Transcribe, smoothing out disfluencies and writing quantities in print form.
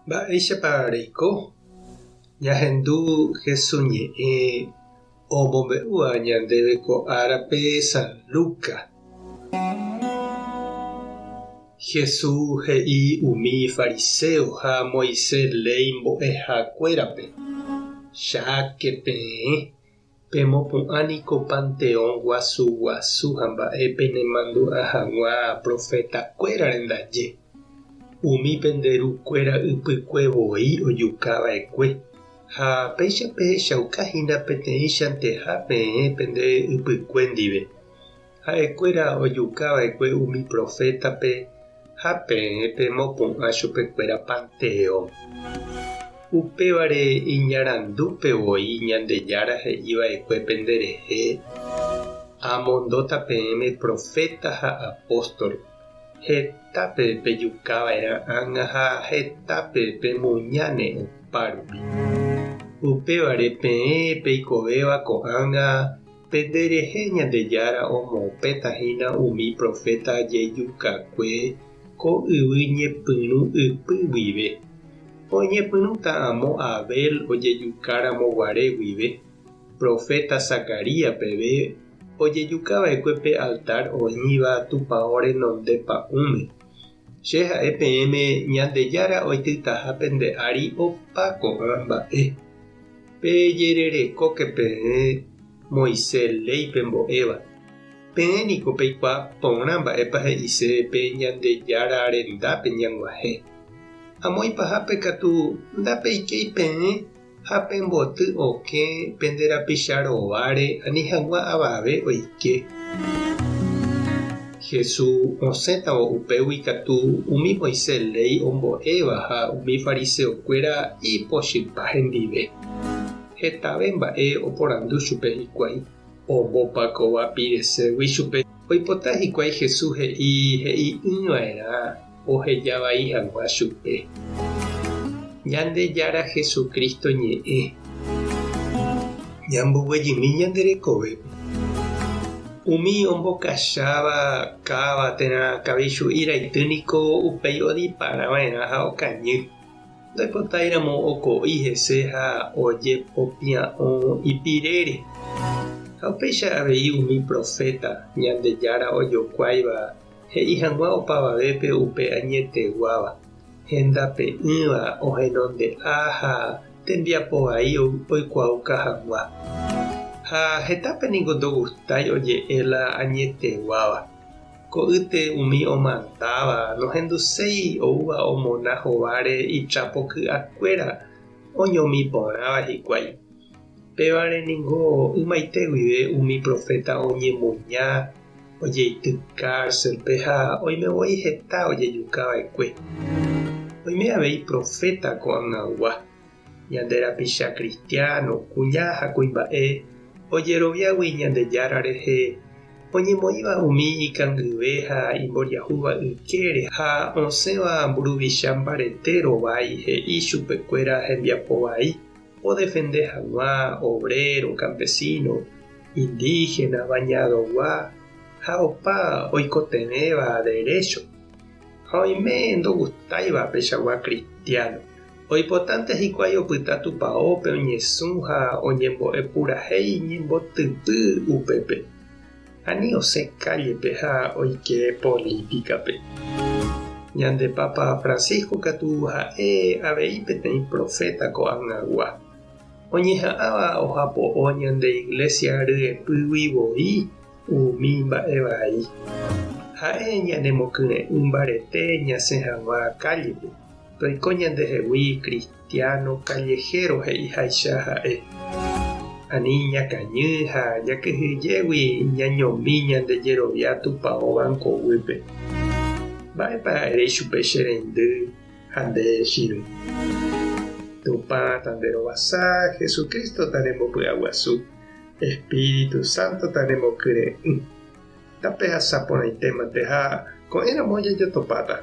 Mba'éichapa reiko? Ñahendu Hesu ñe'ẽ omombe'úva ñandéve ko árape San Lucas. Hesu he'i umi fariseo ha Moisés léi mbo'ehakuérape, Cháke peẽ, Pemopu'ã niko panteón guasu guasu ha mba'e penemandu'a hag̃ua profetakuérare ndaje, umi pende ru kuéra ypykue voi ojuka va'ekue, ha péicha pehechauka hína peteĩchanteha peẽ pende ypykue ndive. Ha'ekuéra ojuka va'ekue umi profétape ha peẽ pemopu'ã chupekuéra panteón. Upévare iñarandúpe voi Ñandejára he'i va'ekue penderehe, Amondóta peẽme proféta ha apóstol, hetápe pejuka va'erã ág̃a ha hetápe pemuñáne opárupi. Upévare peẽ peikovéva ko'ág̃a Pende rehe Ñandejára omopẽta hína umi proféta jejukakue ko yvy ñepyrũ ypy guive. Oñepyrũta amo Abel ojejuka ramo guare guive, proféta Zacarías peve ojejuka va'ekue pe altar oĩva tupao renonde pa'ũme. Che ha'e peẽme Ñandejára oitytaha pende ári opa ko'ã mba'e. Pejererekóke peẽ Moisés léi pembo'éva. Peẽ niko peikuaa porã mba'épa he'ise pe Ñandejára rendápe ñag̃uahẽ. Amo ipahápe katu ndapeikéi peẽ ha pemboty okẽ pende rapicha rováre ani hag̃ua avave oike. Jesús osẽtavo upégui katu umi Moisés léi ombo'éva ha umi fariseokuéra ipochypa hendive. Hetave mba'e oporandu chupe hikuái, ombopa kóva pireségui chupe. Oipota hikuái Jesús he'i he'i'ỹva'erã oheja vai hag̃ua chupe. Ñandejára Jesucristo ñe'ẽ. Ñamboguejymi ñande rekovépe. Umi ombokacháva káva térã kavichu'i raity niko upéi odipara va'erã ha okañy. Ndoipotáiramo oko'i hese ha ojepopia'õ ipirére. Ha upéicha avei umi proféta Ñandejára ojokuáiva he'i hag̃ua opavavépe upe añeteguáva, hendape'ỹva ohenonde'a ha tembiapo vai oikuaauka hag̃ua. Ha hetápe ningo ndogustái oje'e la añeteguáva. Ko'ýte umi omandáva nohenduséi oúva omona hováre itrapo ky'akuéra oñomi porãva hikuái. Pévare ningo ymaite guive umi proféta oñemuña ojeity kárselpe ha oime voi heta ojejuka va'ekue. Oime avei proféta ko'ag̃agua, ñande rapicha kristiáno, kuña ha kuimba'e ojeroviágui Ñandejára rehe, oñemoĩva umi ikangyve ha imboriahúva ykére ha osẽva mburuvicha mbarete rovái he'i chupekuéra hembiapo vai. Odefende hag̃ua obrero, campesino, indígena, bañadogua ha opa oikotevẽva derécho. Ha oime ndogustáiva peichagua cristiano. Oipotánte hikuái opyta tupaópe oñesũ ha oñembo'e purahéi ñembotypy upépe. Ani osẽ kállepe ha oike polítikape. Ñande Papa Francisco katu ha'e avei peteĩ proféta ko'ag̃agua, oñeha'ãva ohapo'o ñande Iglesia ryepýgui voi umi mba'e vai. Ha'e ñanemokyre'ỹ mbarete ñasẽ hag̃ua kállepe, toiko ñandehegui Cristiano callejero he'iháicha ha'e. Ani ñakañy ha jakyhyjégui ñañomi ñande jerovia tupao banco guýpe. Mba'épa ere ichupe che reindy ha nde chirũ? Tupã tanderovasa, Jesucristo tanembopy'aguasu, Espíritu Santo tanemokyre'ỹ. Tapehasa porãitémante ha ko'ẽramo jajotopáta.